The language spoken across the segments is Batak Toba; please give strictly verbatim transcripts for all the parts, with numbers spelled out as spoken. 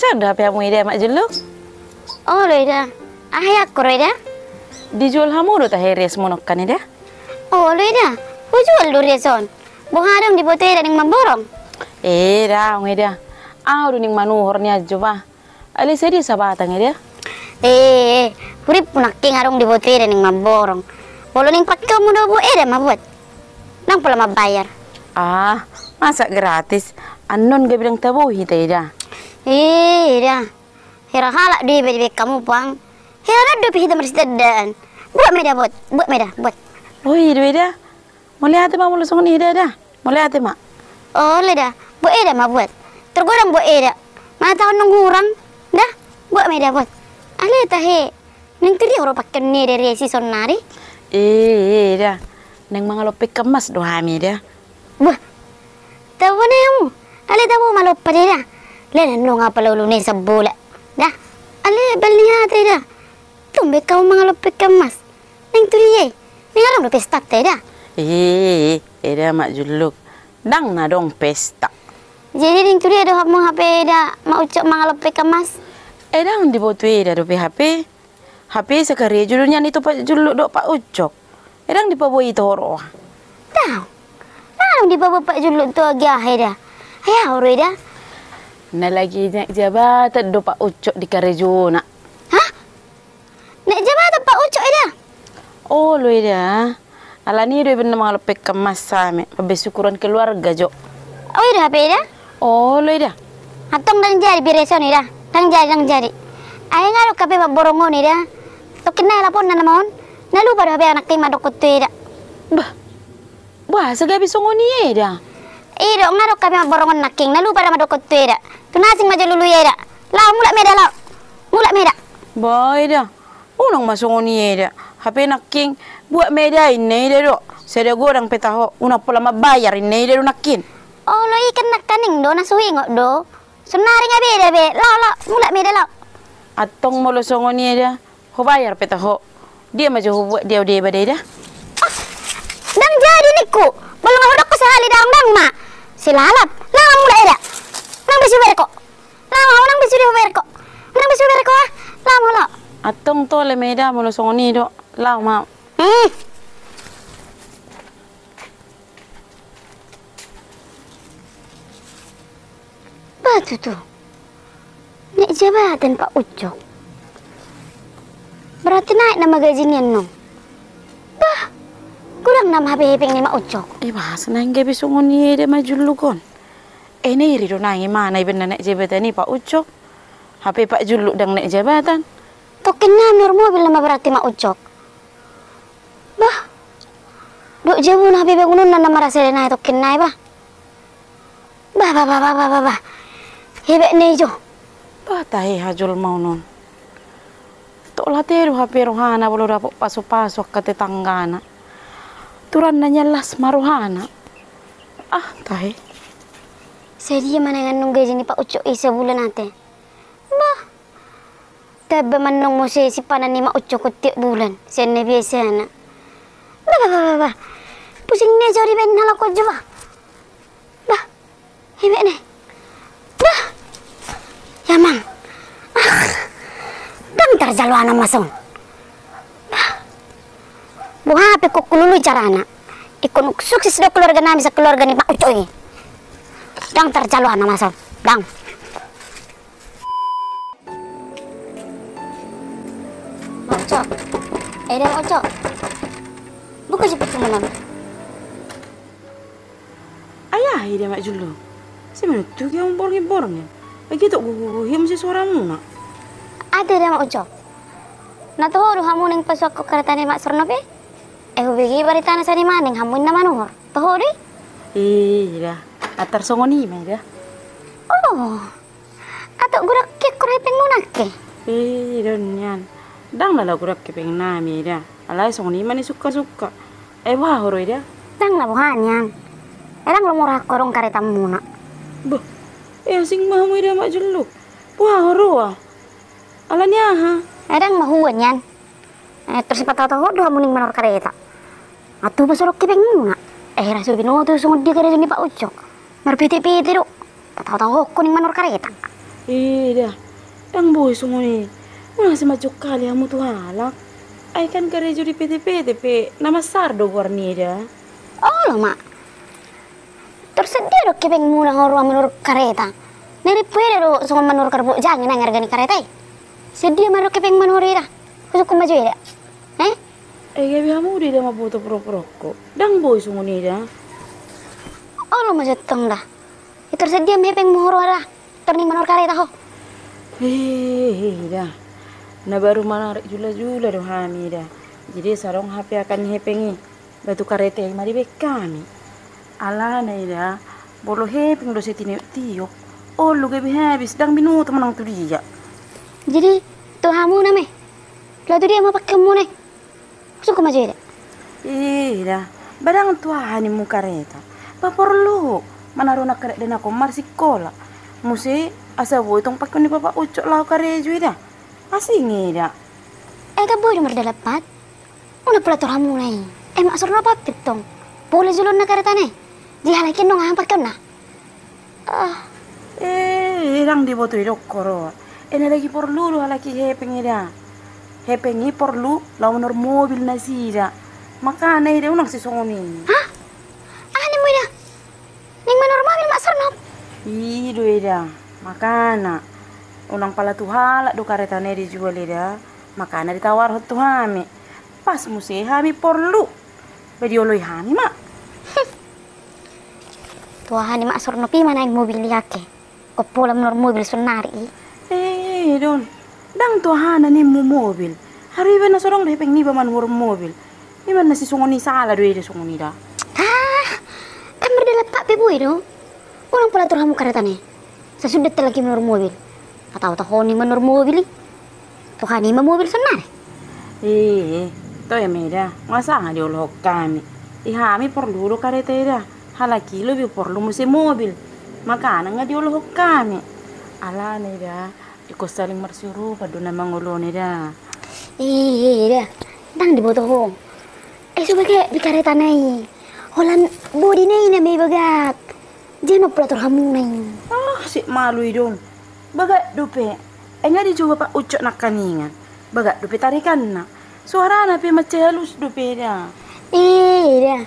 Olo do hape hamu eda, Mak Julluk? Olo eda. Aha i angkon ro eda? Dijual hamu do tahe riasmu nangkin eda? Olo eda. Hujual do rias on. Boha adong diboto eda naeng mamborong? Eda, adong eda. Ahu do naeng manuhor nian jo bah. Alai sadia sabatang eda? Eh, hurippu nangkin adong diboto eda naeng mamborong. Molo naeng pakeonmu do buat eda ma buat. Ndang pola mambayar. Ah, masa gratis? Annon gabe ndang tabo hita eda. Eh, eda. Hira halak do iba dibaen hamu puang. Hira na dope hita marsitandaan. Buat ma eda buat, buat ma eda buat. Oh, i do eda. Mauliate ma molo songon i eda, da. Mauliate ma. Olo eda, buat eda ma buat. Tor godang buat eda. Manang taon nunga hurang, da. Buat ma eda buat. Alai tahe. Naeng tu dia ho ro pakeon ni eda rias i saonnari? Eh, eda. Naeng mangalompa ikan mas do hami eda. Bah. Tabo ni hamu. Alai tabo ma lompa eda. Leleng nunga pala ulu ni sambola. Da. Alai bal ni hata eda. Tumben hamu mangalompa ikan mas. Naeng tu dia i? Naeng adong do pestanta eda? Eh, eda Mak Julluk. Ndang na adong pesta. Jadi naeng tu dia do hamu hape eda Mak Ucok mangalompa ikan mas? Eh, ndang diboto eda dope hape. Hape sakarejo do nian i tu Pak Julluk dohot Pak Ucok. Eh, ndang dipaboa i tu ho roha. Tau. Ndang dipaboa Pak Julluk tu ho agi aha eda. Ai aha ro eda? Na lagi naek jabatan do Pak Ucok di karejona. Hah? Naek jabatan Pak Ucok eda? Olo eda. Alani do iba na mangalompa ikan mas hami, mambaen syukuran keluarga jo. Oh, i do hape eda? Olo eda. Antong ndang jadi be rias on eda. Ndang jadi, ndang jadi. Ai nga adong hape mamborong on eda. Tongkin nai laponna nama on. Na lupa do hape anak i mandokkon tu eda. Bah. Bah, asa gabe songon i eda. I do, nga adong hape mamborong on nangkin, na lupa do mandokkon tu eda. Tu na asing ma jo lului eda. Laho, mulak ma eda, laho. Mulak ma eda. Bah, eda. Unang ma songon i eda. Hape nangkin, buat ma eda inna eda do. Sada godang pe taho, unang pola mambayar inna eda do nangkin. Olo, i kan nangkaning do, na so huingot do. Saonnari nga beda be, laho, laho. Mulak ma eda, laho. Antong molo songon i eda. Hubayar pe taho. Dia ma jo hubuat dia deba da eda. Ah, ndang jadi ningku. Molo nga hudok sahali daong daong ma. Silalap. Laho mulak eda. Ndang be hubayar ho. Laho, ndang be hubayar ho. Ndang be hubayar ho, ah. Laho, laho. Antong tole ma eda molo songon i do. Laho ma. Hmm. Bah tutu. Naek jabatan Pak Ucok. Berarti naek nama gaji ni annon. Bah. Godang nama hape hepeng ni Mak Ucok. Eh, bah, asa naeng gabe songon i eda Mak Julluk on. Eh, na iri do naeng imana iba na naek jabatan i Pak Ucok. Hape Pak Julluk ndang naek jabatan. Tongkin na manuhor mobil nama berarti Mak Ucok. Bah. Dohot jabuna hape bangunonna na marasa eda nai tongkin nai bah. Bah, bah, bah. Hebat nai jo. Bah, tahe ha jolma on on. Tok late do hape rohana molo dapot pasu-pasu angka tetanggana. Turanna nian las ma rohana. Ah, tahe. Sadia ma naeng annon gaji ni Pak Ucok i sabulan ate. Bah. Tamba ma annon muse simpanan ni Mak Ucok on tiap bulan, sian na biasana. Bah, bah, bah, bah, bah. Pusing ni jo dibaen halak on jo bah. Bah. Hebat nai. Bah. Ya mang. Ah. Ndang tarjalo anak mas on. Bah. Boha pe ingkon hulului carana. Ingkon sukses do keluarga nami sakeluarga ni Mak Ucok i. Ndang tarjalo anak mas on. Ndang. Mak Ucok. Eh, eda Mak Ucok. Buka jo pintu manang. Ai aha eda Mak Julluk? Sai manuttuhi hamu borngin-borngin. Ai ito gogo-gogo hian muse soaramuna. Ate eda Mak Ucok. Na toho do hamu naeng pasuanhon kareta ni Mak Sorno pe? Eh, hubege baritana sahali ma naeng hamu inna manuhor. Toho do i? Eda. Antar songon i ma eda. Oh. Atok godang hepengmu nangkin? Eh, eda nian. Ndang na laho godang hepeng nami eda. Alai songon i ma na sukka-sukka. Eh, boha ho ro eda? Ndang na boha nian. Eh, ndang lomo rohangku adong karetamuna. Bah. Eh, asing ma hamu eda Mak Julluk. Boha ho ro ah. Alani aha? Eh, ndang na hua nian. Eh, torus pataho-taho do hamu naeng manuhor kareta. Nga tupa so adong hepengmuna. Eh, ra so binoto songon dia karejo ni Pak Ucok. Marpite-pite do. Pataho-taho ho naeng manuhor kareta. Eda, ndang boi songon i. Unang sai manjongkali hamu tu halak. Ai kan karejo di P T P T pe na mansar do goarna, eda. Olo ma. Tor sadia do hepengmuna huroha manuruk kareta? Na rimpu eda do songon manuruk harbut jangin nang arga ni kareta i. Sadia ma do hepengmuna huroha, eda? Husungkun ma jo, eda. Eh? Ai gabe hamu do, eda, mamboto porok-porokku. Ndang boi songon i, eda. Olo ma jo tong da. Tor sadia ma hepengmu huroha da? Tor naeng manuruk kareta ho. Hehe, eda. Na baru manarek jula-jula do hami, eda. Jadi sai adong hape angka ni hepeng i. Batu kareta i ma dibaen hami. Alana, eda, molo hepeng do sai tiniop-tiop, olo gabe habis, ndang binoto manang tu dia. Jadi tu hamuna ma i, laho tu dia ma pakeonmuna i? Husungkun ma jo, eda. Eda, ba ndang tu aha nimmu kareta. Ba porlu manaruhon angka dakdanak on marsikola. Muse asa boi tong pakeon ni Papa Ucok laho karejo, eda. Asing, eda. Eh, ndang boi do mardalan pat? Unang pola tor hamuna i. Eh, Mak Sorno, pappit tong. Pola jolonna karetana i. Jadi halak i annon aha pakeonna? Ah. Eh, ndang diboto i do ho ro. Eh, na lagi porlu do halak i hepeng, eda. Hepeng i porlu laho manuruk mobil nasida. Makana, eda, unang sai songon i. Hah? Aha nimmu, eda? Naeng manuruk mobil Mak Sorno? I do, eda. Makana unang pala tu halak do karetana i dijual, eda. Makana ditawarhon tu hami. Pas muse hami porlu, ba dioloi hami ma. Tu aha ni Mak Sorno pe ma naeng mobil i angke? Ndang pola manuruk mobil saonari i. Eh, Don. Ndang tu aha na nimmu mobil. Haru iba na so adong do hepeng niba manuruk mobil. Ima na sai songon i, sala do, eda, songon i da. Ah, kan mardalan pat pe boi do. Unang pola tor hamu karetana i. Sasudut lagi manuruk mobil. Atau tahu ni manuruk mobil i. Tu aha ni ma mobil saonari? Eh, toe ma, eda. Nga sanga diolohon hami. I hami porlu do kareta, eda. Halak i lobi porlu muse mobil. Makana nga diolohon hami. Alana, eda, ingkon saling marsiurupan do na mangolu on, eda. Eh, eda. Ndang diboto ho. Eh, so bagak be karetana i. Holan bodina i na ma bagak. Jadi unang pola tor hamuna i. Ah, sip malu i, Don. Bagak dope. Ai nga dijoba Pak Ucok nangkaningan. Bagak dope tarikanna. Suarana pe mansai halus dope, eda. Eh, eda.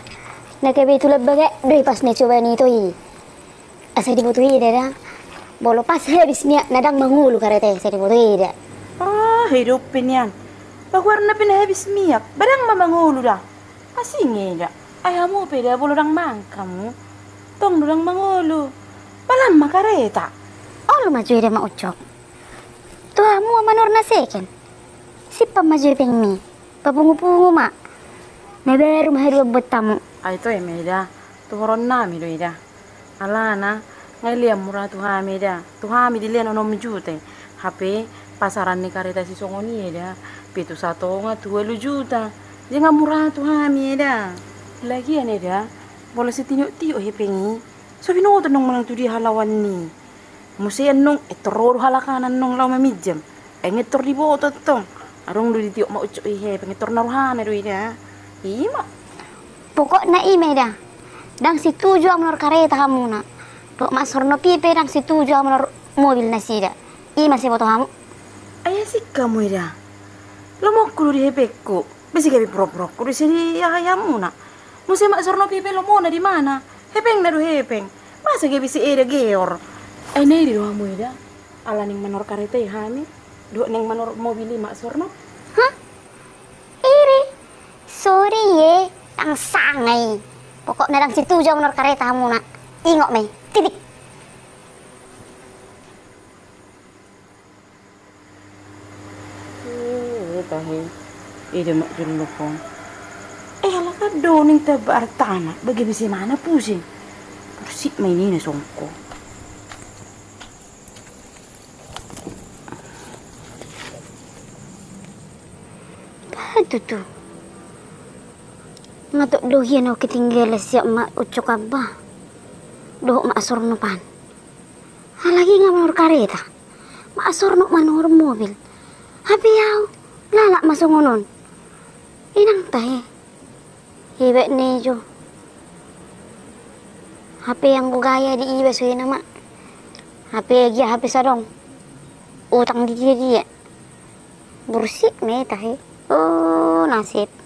Na kebetulan bagak do i pas na coba ni ito i. Asa diboto i, eda, da. Molo pas habis miakna ndang mangolu kareta i, asa diboto i, eda. Ah, i dope nian. Ba goarna pe na habis miak, ba ndang ma mangolu da. Asing, eda. Ai hamu pe da, molo ndang mangan hamu, tong do ndang mangolu. Ba lam ma kareta. Olo ma jo, eda, Mak Ucok. Tu hamu ma manuruk na second. Simpan ma jo hepengmi. Papungu-pungu ma. Na baru ma haduan buat hamu. Ai toe ma, eda. Tuhoron nami do, eda. Alana, nga dilean mura tu hami, eda. Tu hami dilean onom juta i. Hape pasaran ni kareta sisongon i, eda, pe tu satonga tu ualu juta. Jadi nga mura tu hami, eda. Lagian, eda, molo sitiok-tiok hepeng i, so binoto annon manang tu dia halaoan ni. Muse annon, eh, tor ro do halak an annon laho maminjam. Ai nga tor diboto tong. Adong do ditiok Mak Ucok i hepeng, tor na rohana do i da. Ima. Pokokna i ma, eda. Ndang situju au manuruk kareta hamuna. Dohot Mak Sorno pe ndang situju au manuruk mobil nasida. Ima sai boto hamu. Ai asing hamu, eda. Lomoku do di hepengku. Besi gabe purok-purokku do i, sai diahai hamuna. Muse Mak Sorno pe lomona di mana? Hepengna do hepeng. Masa gabe si eda geor. Ai na iri do hamu, eda. Ala naeng manuruk kareta i hami, dohot naeng manuruk mobil i Mak Sorno. Hah? Iri? Sori ye, ndang sanga i. Pokokna ndang situju au manuruk kareta hamuna. Ingot ma i. Titik. Eh, tahe. Eda Mak Jolok on. Eh, ala kan do ning tamba artana, bage bisi mana pusing. Porsik ma i nina songko. Ba tutu. Nga tok do hian au ketinggalan siap Mak Ucok, amba. Dohot Mak Sorno pan. Alai nga manuruk kareta. Mak Sorno manuruk mobil. Hape au, lalap ma songon on. Inang tahe. Hebat ni jo. Hape anggo gaya diiba so ina, Mak. Hape gia hape sadong. Utang di dia dia. Bursik ma i tahe. Oh, nasib.